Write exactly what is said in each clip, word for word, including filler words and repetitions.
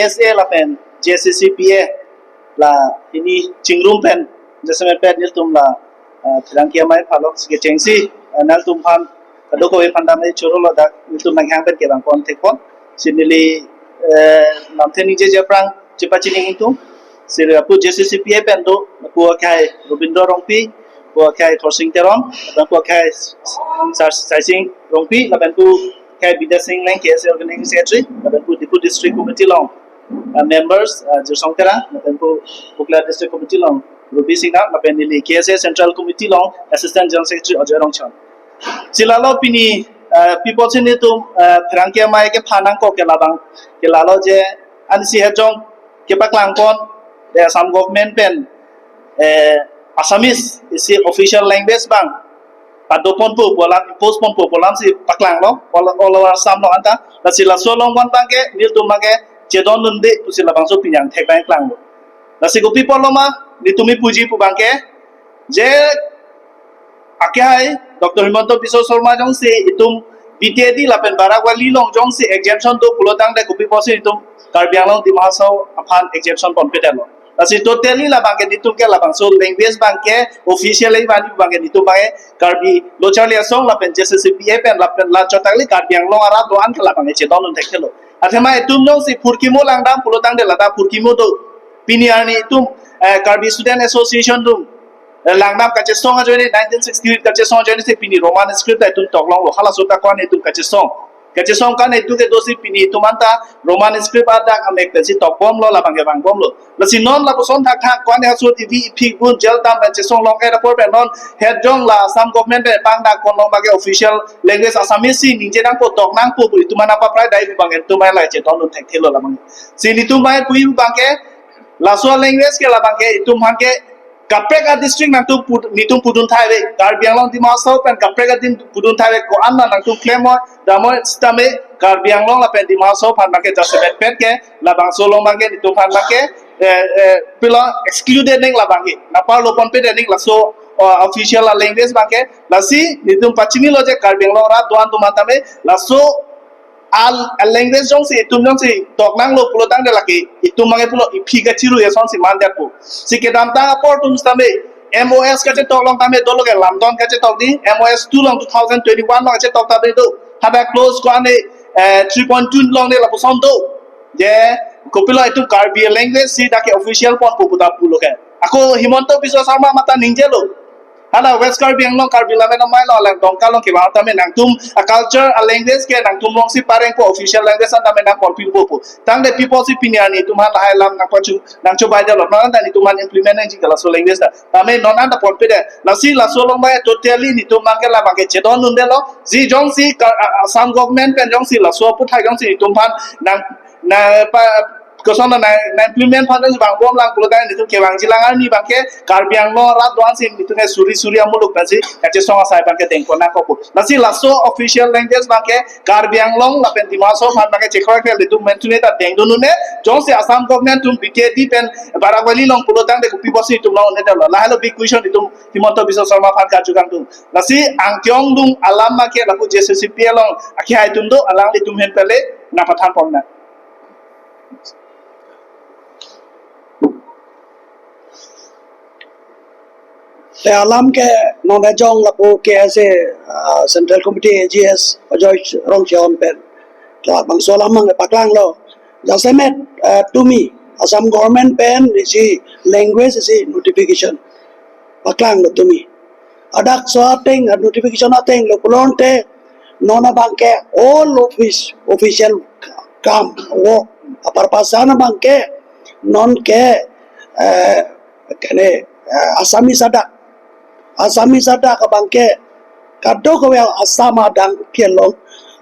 S A lapen J S S C P A la hini chingrum pen jasemet pen nelitum la, ah, pherangke amei aphan along si kechengsi, ah, nelitum aphan kadokave aphan dam e choro lo dak nelitum nanghang pen kevang pon thek pon. Si neli, eh, namthe ningjeje aphrang chepachini ingtung. Si lapu J S S C P A pen do, lapu akhai Robindro Rongpi, lapu akhai Thorsing Teron, lapen lapu akhai Sar-, Saising Rongpi, lapen lapu akhai Bidya Sing Leng, K S A Organizing Secretary, lapen lapu Diphu District Committee along, uh, members, uh, Jirsong Terang, lapen lapu Bukla District Committee along Ruby Singnar, lapen neli K S A Central Committee along Assistant General Secretary Ajoy Rongchon. Si lalo pini, uh, people si nelitum, uh, pherangke amei kephan nangkok ke labang, ke lalo je, ansi hejong kepaklang pon, de Assam government pen, eh, Assamese isi official language abang pado ponpo pu alam, impose ponpo pu alam si paklang lo, all, all over Assam along anta. Lasi laso along abang ke, nelitum abang ke chedondunde pusi labangso pini angthek abang klang lo. Lasi kopi apotlo ma, nelitum kipuji pu abang ke, je akhai Doctor Himanta Biswa Sarma jongsi itum B T A D lapen Barak Valley along jongsi exemption do pulo tangte kopi apotsi itum Karbi Anglong Dima Hasao aphan exemption ponpedetlo. Lasi totally labang ke nelitum ke labangso language abang ke official language abang ke nelitum abang ke Karbi Lo Charli Asong lapen J S S C P A pen lapen la chot tangli Karbi Anglong arat do-an ke labang ke chedondun thekthelo. Athema itum jongsi phurkimo langdam pulo tangte lata phurkimo do. Pini arni itum, eh, Karbi Student Association atum, eh, langdam kachesong ajoine, nineteen sixty-eight kachesong ajoine si pini Roman script ta itum toklonglo, halaso ta ko-an itum kachesong. Kachesong ko-an itum ke dosi pini itum anta Roman script adak amek pensi tokbomlo, labang ke vangbomlo. Lasi non lapuson thakthak ko-an haso T V iphik bun jail tam pen chesong long ke apor pen non hejong la Assam government pen pangdak kon long abang ke official language Assamese si ningje nangpo, tok nangpo pu itum aphan nangpaprai dai pu abang ke itum abang la chedondun thekthelo labang. Si nelitum abang ke puji pu abang ke, laso language ke labang ke itum aphan ke kaprek a district nangtum pu-, nelitum pudun thai ave, Karbi Anglong Dima Hasao pen kaprek a din pudun thai ave, ko-an ma nangtum klem o, dam o sitame Karbi Anglong lapen Dima Hasao aphan abang ke jasemet pet ke, labangso along abang ke nelitum aphan abang ke, eh, eh, pilo excluded neng labang ke, naparlo ponpedet neng laso, uh, official a language abang ke. Lasi nelitum pachinilo je Karbi Anglong arat do-an atum anta me laso a, a language jongsi itum jongsi tok nanglo pulo tangte lake itum abang ke pulo iphi kachiru asonsi mandetpo. Si kedamtang apor atum sitame M O S kachetok along tame dolo ke lamdon kachetok di, M O S two along two thousand twenty-one along kachetok ta do. Hadak clause ko-an, eh, three point two along ne lapuson do. Je kopilo itum Karbi language si dak ke official ponpo pu ta pulo ke. Ako Himanta Biswa Sarma mata ningjelo. Hala West Karbi Anglong Karbi Lammet Amei along, alang Dongka along kevang tame nangtum a culture a language ke nangtum alongsi parengpo, official language an tame nangponpinpo pu. Tangte people si pini arni itum aphan lahai alam nangpachu nangchobai detlo, non anta nelitum aphan implement nangji ke laso language ta. Tame non anta ponpedet. Lasi laso along abang totally nelitum abang ke labang ke chedondundelo. Si jongsi ka, a, Assam government pen jongsi laso aputhak jongsi nelitum aphan nang, nangpa, koson na, nang implement aphan jongsi vangbomlang pulo tangte nelitum kevangjilang arni abang ke Karbi Anglong arat do-an si nelitum ke suri suri amuluk pensi kachesong asai abang ke dengpon nangkokpo. Lasi laso official language abang ke Karbi Anglong lapen Dima Hasao aphan abang ke chekroi ke nelitum mentune ta dengdunune, jongsi Assam government atum B T A D pen Barak Valley along pulo tangte kopi apotsi itum along un-edetlo. Lahelo big question itum Himanta Biswa Sarma aphan karju kangtung. Lasi angkyong dung alam abang ke lapu J S S C P A along akhai atum do, alanglitum ahin pele nangpathan pon nang. Te alam ke non hejong lapu K S A, ah, Central Committee A G S Ajoy Rongchon pen labangso alam abang ke paklanglo. Jasemet, ah, tumi Assam government pen isi language isi notification paklanglo tumi. Hadak so ateng, ah, notification ateng lo pulote non abang ke all office, official kam, work, apar pasan abang ke non ke, eh, kene, eh, Assamese adak. Assamese adak abang ke kadokave Assam adang kelong,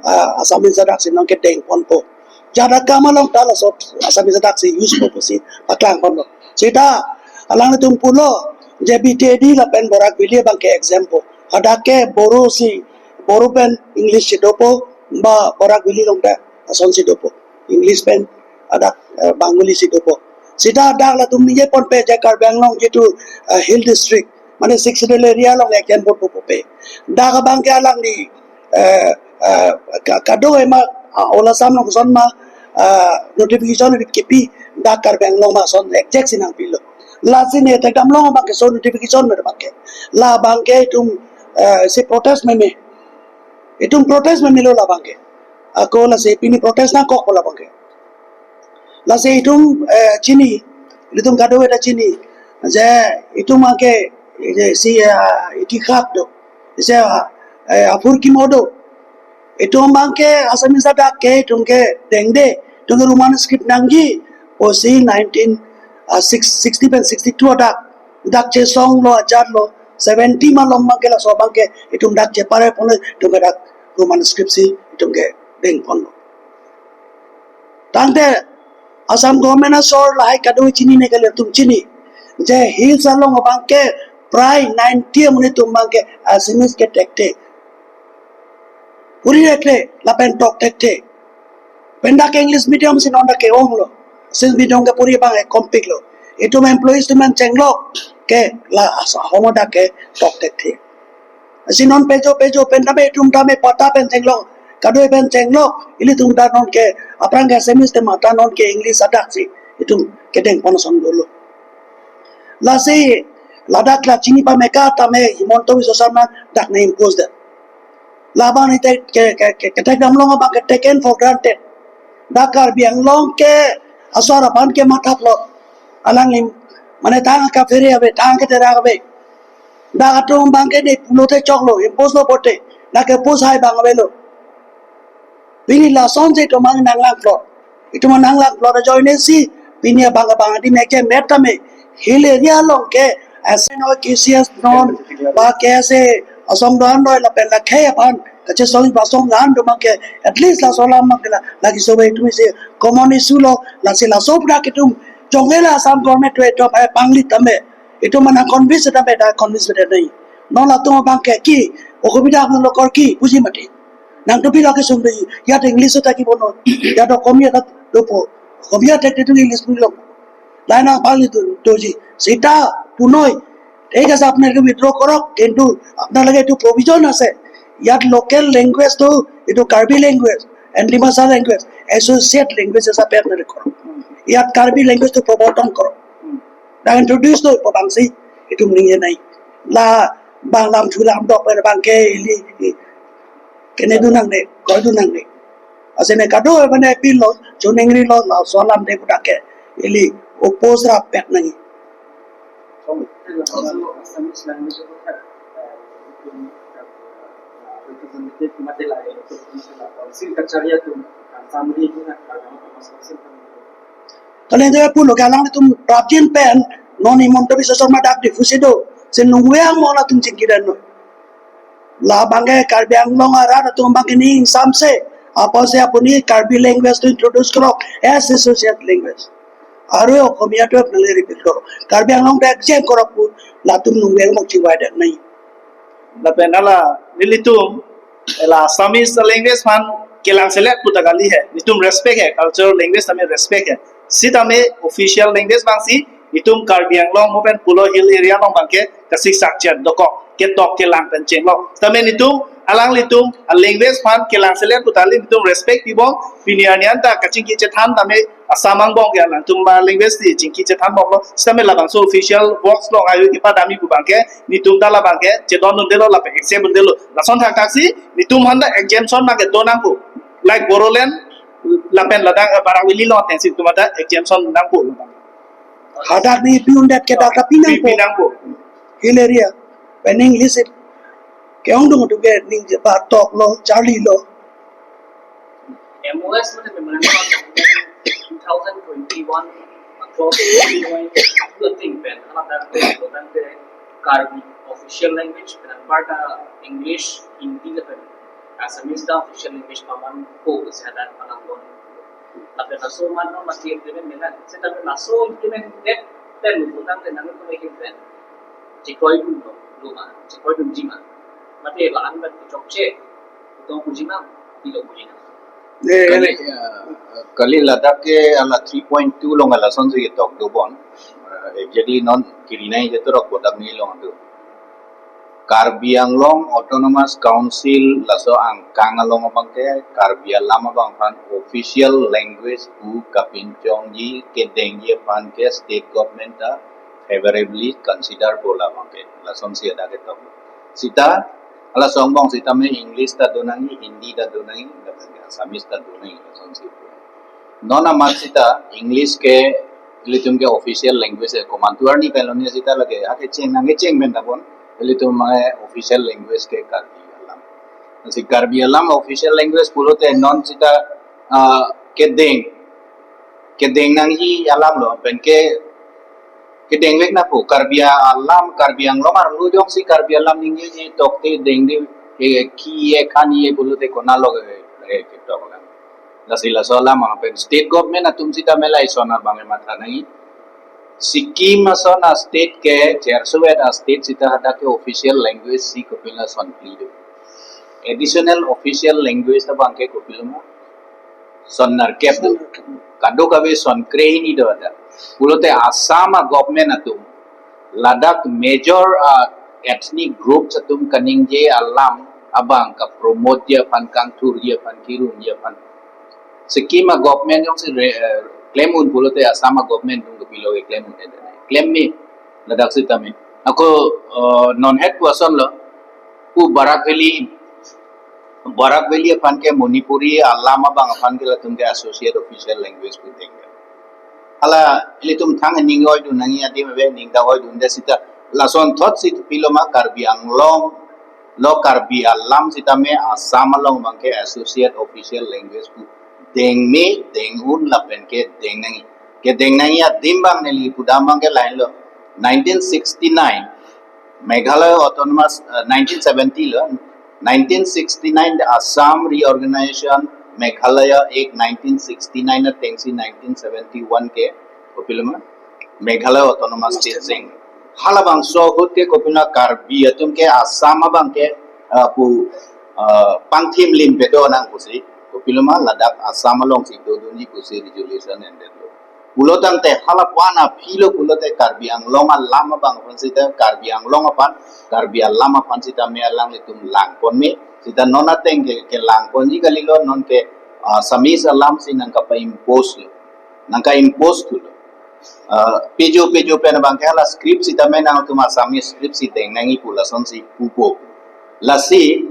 eh, Assamese adak si non ke dengponpo. Jada kam along ta laso Assamese adak si use po pusi paklangponlo. Sita alanglitum pulo je B T A D lapen Barak Valley abang ke exempt po. Hadak ke Bodo si, Bodo pen English si dopo, ba Barak Valley along ta asonsi dopo. English pen hadak, eh, Bengali si dopo. Sita hadak latum ningje ponpe je Karbi Anglong jitu, eh, hill district, mane Sixth Schedule area along aken bot pupe. Dak abang ke alangli, eh, eh, ka-, kado ema, ah, all Assam along koson ma, ah, notification rit kepi dak Karbi Anglong ason exact si nangpilo. Lasi ne theklong abang ke laso notification me abang ke. La abang ke itum, eh, si protest meme. Itum protest memelo la abang ke. Ako lasi pini protest nangkokpo la abang ke. Lasi itum, eh, chini, itum kadokave ta chini. Je itum abang ke, je si, ah, itikhat do. Je, ah, eh, aphurkimo do. Itum abang ke Assamese adak ke itum ke dengde, itum ke Roman script nangji pusi nineteen, ah, six, sixty pen sixty-two adak, dak chesonglo, ajatlo, seventy malom abang ke laso abang ke itum dak chepare ponlo, itum ke dak Roman script si itum ke dengponlo. Tangte Assam government asor lahai kadokave chinine kali, itum chini. Je hills along abang ke prai ninety amonit atum abang ke Assamese ke thekthe. Puri thekthe, lapen tok thekthe. Pen dak English medium si non dak ke-onglo. Assamese medium ke puri abang ke kompiklo. Itum employees atum pen chenglok ke la asa homo dak ke tok thekthe. Lasi non pejo pejo pen tame itum tame patta pen chenglok, kadokave pen chenglok, ilitum ta non ke aphrang ke Assamese te mata non ke English adak si itum kedengpon ason dolo. Lasi ladak la chini pame ka tame Himanta Biswa Sarma dak ne impose det. La abang ne te ke, ke, ke, ketheklong abang ke taken for granted. Dak Karbi Anglong ke asor aphan ke mathaplot. Alangli mane thang kaphere ave, thang ketherak ave. Dak atum abang ke ne pulote choklo, impose lo pote. Dak ke post hai abang avelo. Pini lasonsi itum abang nanglangplot. Itum nanglangplot ajoine si pini abang abang adim ekje met tame hill area along ke ase no K C S non ba K S A asong doan doi lapen la khei aphan kachesong ba asong doan do abang ke at least laso alam abang ke la lagi sobe itum isi common issue lo. Lasi laso pura ke itum jongela Assam government to itum ai pangli tame itum mana convince tame ta convince beda nai. Non latum abang ke ki okobida lo kor ki puji mati. Nangtupi lake sumri, yat English ta kibono, yat Okomiya ta dopo, Okomiya ta itu English pilo. Lain abang itu doji, sita punoi, thik ase apni ke withdraw korok, kintu apni lage itu provision ase, yat local language to, itu Karbi language, and Dimasa language, associate language ase apni korok. Yat Karbi language to promote korok. Dak introduce to abang si, itu mungkin nai. La abang lam thu lam dok pen abang ke ili, kene dun nangne, koi dun nangne. Asene kado mane pilo, chuning rilo, laso alam de pu dak ke ili oppose rapet nangji. Assamese language ko kha, eh, representative mate la, council kachari atum, Assam ni na Karbi Anglong Autonomous Council. Kali itu pulo ke alanglitum prapjin pen, non Himanta Biswa Sarma dak Diphu si do, si nunggu yang mo latum chingki dan no. La abang ke Karbi Anglong arat atum abang ke ning samse, apotsi apuni Karbi language to introduce korok as associate language. Aru Okomiya to apni repeat korok. Karbi Anglong dak jeng korok pu latum nunggu yang mo chingvai dak nai. Lapen hala nelitum la Assamese language aphan kelang selet pu ta kali he. Nelitum respect he, cultural language tame respect he. Sitame official language abang si nelitum Karbi Anglong mo pen pulo hill area along abang ke kasiksak chen dokok, ketok kelang pen chenglok. Sitame nelitum alanglitum a language aphan kelang selet pu ta kali, nelitum respect pibom, pini arni an ta kachingki chethan tame Assam angbong ke alangtum ba language si chingki chethan bomlo. Sitame labangso official works along ayu kipadamji pu abang ke nelitum ta labang ke chedondundelo lapen accept dundelo. Lason thakthak si nelitum aphan ta exemption abang ke do nangpo. Like Bodoland lapen ladak, eh, Barak Valley along atengsi nelitum ta exemption nangpo. Hadak ni pi-un det ke dak ta pi nangpo. Pi nangpo. Hill area. Pen English it. Ke-ongdung tu ke ning je ba toklo, charlilo. M O S mane memorandum of understanding two thousand twenty-one across the thing pen hala dak pen dak pen Karbi official language pen anparta English, Hindi lapen Assamese ta official language paman ko se dak paman ko. Lapen laso amat non masi implement melang. Seta laso implement det pen lo dak pen nang ko implement. Chekroidun lo, lo ma, chekroidunji ma. Mate la-an pen chokche, tong puji ma, pilo puji ma. Eh, kali, eh, kali ladak ke hala three point two along hala sonsi ketok dobom. Eh, exactly non kiri nai je torok kodak ni along do. Karbi Anglong Autonomous Council laso angkang along abangke Karbi alam abang aphan official language pu kapinchongji kedengji aphan ke state government ta favorably consider po labangke. Lasonsi hadak ketok. Sita, hala angbong sitame English ta do nangji, Hindi ta do nangji, lapen Assamese ta do nangji, lasonsi. Non amat sita English ke ilitum ke official language ke komantu arni pen lone sita lake, ake cheng nangkecheng pen tapon, ilitum ke official language ke Karbi alam. Si Karbi alam official language pulote non sita, ah, kedeng, kedeng nangji alam lo, pen ke, kedengvek nangpo, Karbi alam, Karbi Anglong arlo jongsi Karbi alam ningjeje tokte dengde, eh, ki-e khan-e pulote konatlo, eh, eh, ketok lang. Lasi laso alam abang pen state government atum sitame lason abang matha nangji. Sikkim ason a-state ke, chersuvet a-state sita hadak ke official language si kopilo son phli do. Additional official language abangke kopilo ma? Son nerkep do. Kadokave son kre-hini do hadak. Pulote Assam a-government atum ladak major a-ethnic groups atum kaningje alam abang kapromoteji aphan, kangthurji aphan, kirumji aphan Sikkim a-government jongsi re-, eh, klem un pulote Assam a-government atum kopilo keklem un, klem me, ladak sitame. Ako, eh, non het pu ason lo, pu Barak Valley, Barak Valley aphan ke Manipuri alam abang aphan ke latum ke associate official language pu deng. Hala ilitum thang ning oidun nangji adim ave, ning ta oidunde sita. Lasonthotsi kopilo ma, Karbi Anglong lo Karbi alam sitame Assam along abangke associate official language pu deng me, deng un lapen kedeng nangji. Kedeng nangji adim abang neli pudam abangke lahenlo. Nineteen sixty-nine Meghalaya Autonomous, uh, nineteen seventy lo, nineteen sixty-nine the Assam Reorganization Meghalaya Act nineteen sixty-nine atengsi nineteen seventy-one ke kopilo ma, Meghalaya Autonomous State sing. Halabangso ahut ke kopilo, Karbi atum ke Assam abangke, uh, pu, uh, pangthim lim pedo nang pusi kopilo ma, ladak Assam alongsi dodunji pusi resolution endetlo. Pulo tangte hala pu-an aphi lo pulote Karbi Anglong alam abang aphan sita, Karbi Anglong aphan, Karbi alam aphan sitame alanglitum langpon me, sita non ateng ke, kelangponji kalilo, non ke, ah, Assamese alamsi nangkapa-impose lo, nangka-impose thulo. Ah, pejo pejo pen abangke hala script sitame nangtum Assamese script si deng nangji pu lasonsi pupo. Lasi,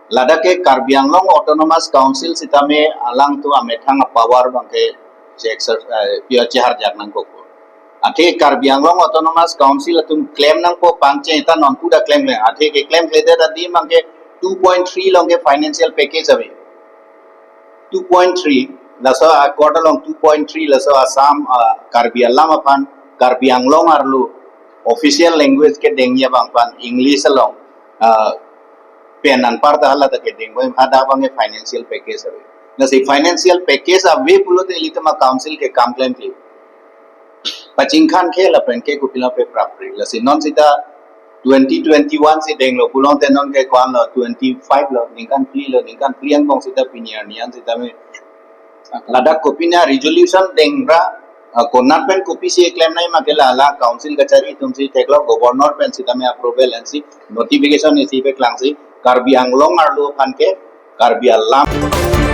ladak ke Karbi Anglong Autonomous Council sitame alangtum amethang a-power abangke che-exer-, eh, pia cheharjak nangkokpo. Athe Karbi Anglong Autonomous Council atum klem nangpo pangcheng ta non puda klemkle. Athe keklemkledet adim abangke two point three along ke financial package ave. Two point three, laso accord along two point three laso Assam, ah, Karbi alam aphan, Karbi Anglong arlo official language kedengji abang aphan English along, ah, pen anparta hala ta kedeng, boi hadak abangke financial package ave. Lasi financial package ave pulote ilitum a-council ke kam klemkle. Pachingkhan ke lapen ke kopilo pe prapri. Lasi non sita twenty twenty-one si denglo pulote non ke ko-an lo, twenty-five lo, ningkan phli lo, ningkan phli angbong sita pini arni an sitame ladak kopine resolution dengra, ah, konat pen kopisi keklem nangji ma ke la, la council kachari atumsi theklong, governor pen sitame approval ensi notification isi peklangsi Karbi Anglong arlo aphan ke Karbi alam.